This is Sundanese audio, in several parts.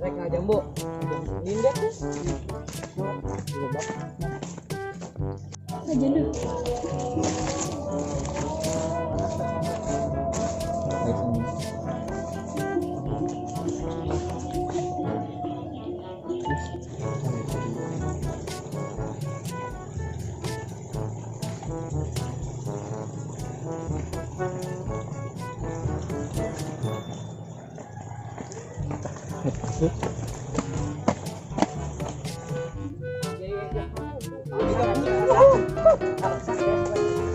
Rek ngajambu. Linda tuh. Ngajambu.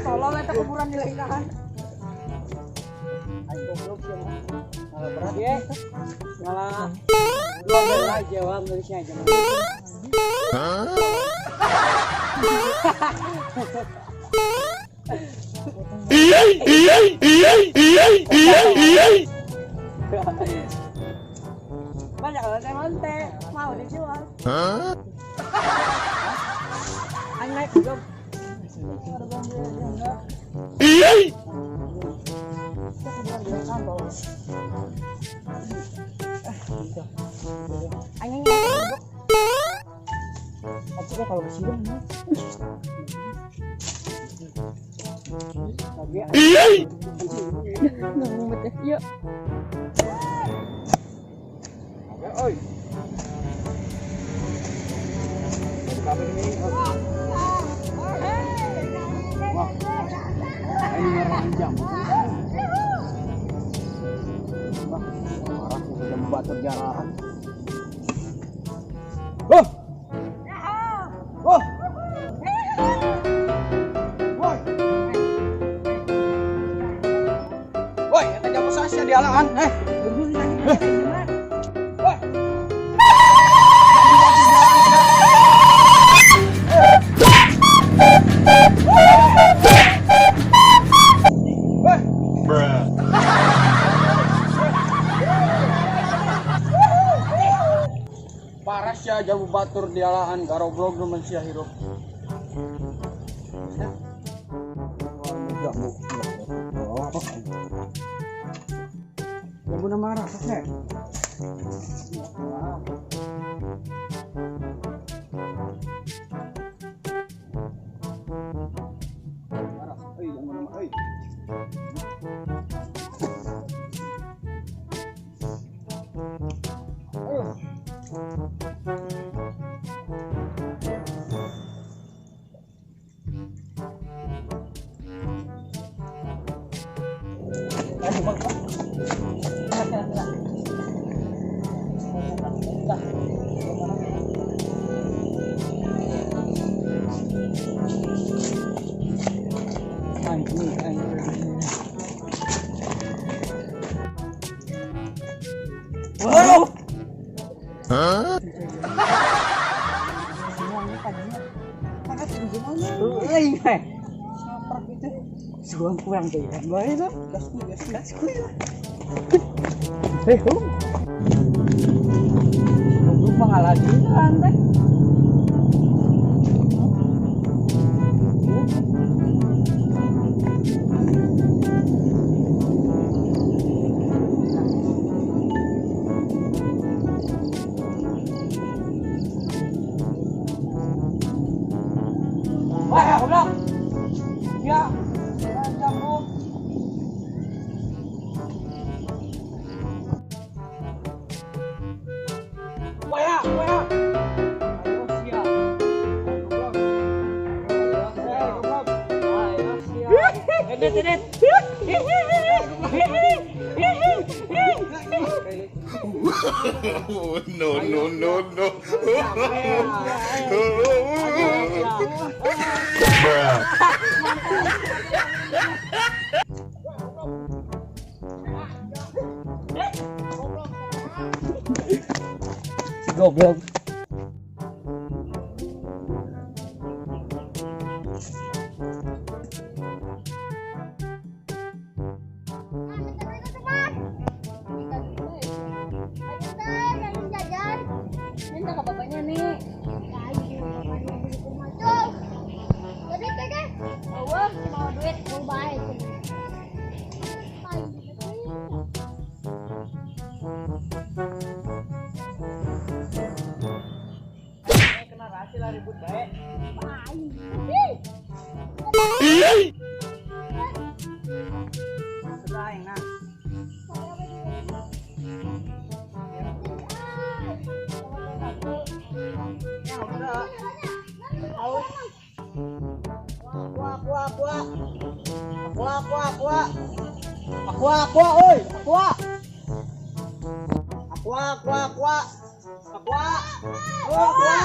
Tolong eta kuburan di lingkahan. Aing goblok sih mah. Malah berat ya. Malah dua aja wah Indonesia aja. Banyak lonte-lonte mau dijual. Aing naik belum? Yuk. Oi. Wah, ini merah jam. Wah, marah sudah membatur jarahan. Wah, wah, woi, woi, eta jamu sasya di alaan, eh. Woi. Paras ya jamu batur di alaan garoblog nu manusia hirup. Jamu na marah sok. Marah, euy jamu nama euy. Hah? Kurang Wah, goblok. Ya. Wah, wah. Ayo sia. Goblok. Goblok. Ayo sia. Edet, edet. No, no, no, no. Bruh. Goblok. Minta ke bapaknya nih. Mau duit, mau baik. Hasil ribut bae. Aing. Sudah aing nah. Ya udah. Aus. Aqua, aqua, aqua. Aqua, aqua, aqua. Aqua, aqua, oi, aqua. Aqua, aqua, aqua. Aqua. Oh, aqua.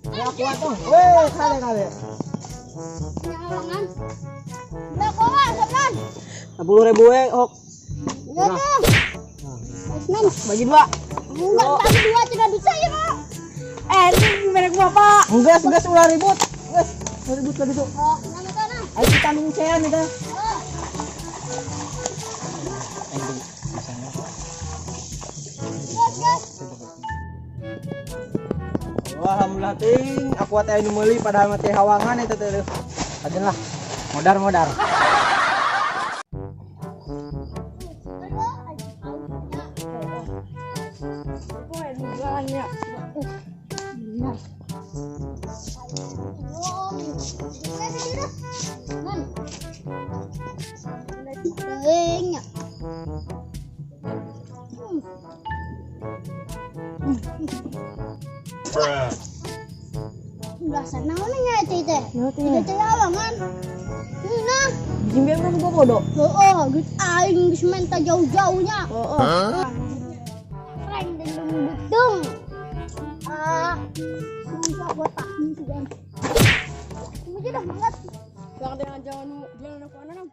Aqua, aqua tuh. Weh, kale kale. Nyawangan. Berapa sablan? 10.000 we, ok. Enggak tuh. Nan, Bagi dua. enggak bagi dua tidak bisa ya, Pak. Eh, ini merek bapak. Enggak, enggak ulah ribut. Geus, ulah ribut lagi tuh. Oh, nang itu nah. Ayo kita nungcean itu. Oh. Gas, gas. Wah, alhamdulillah ting, aku teh anu meuli padahal mah teh hawangan eta teh. Ajen lah. Modar-modar. Banyak. Benar. Nan. Tengnya. Bruh. Dasar naon nya eta teh? Tidak teh hawangan. Nah, Jimbe kan gua bodoh. heeh, geus aing geus menta jauh-jauhnya. Heeh. Huh? Reng deng deng. Ah, sumpah gua tak sih kan. Ini dah banget. Jangan jangan jangan jangan aku anak.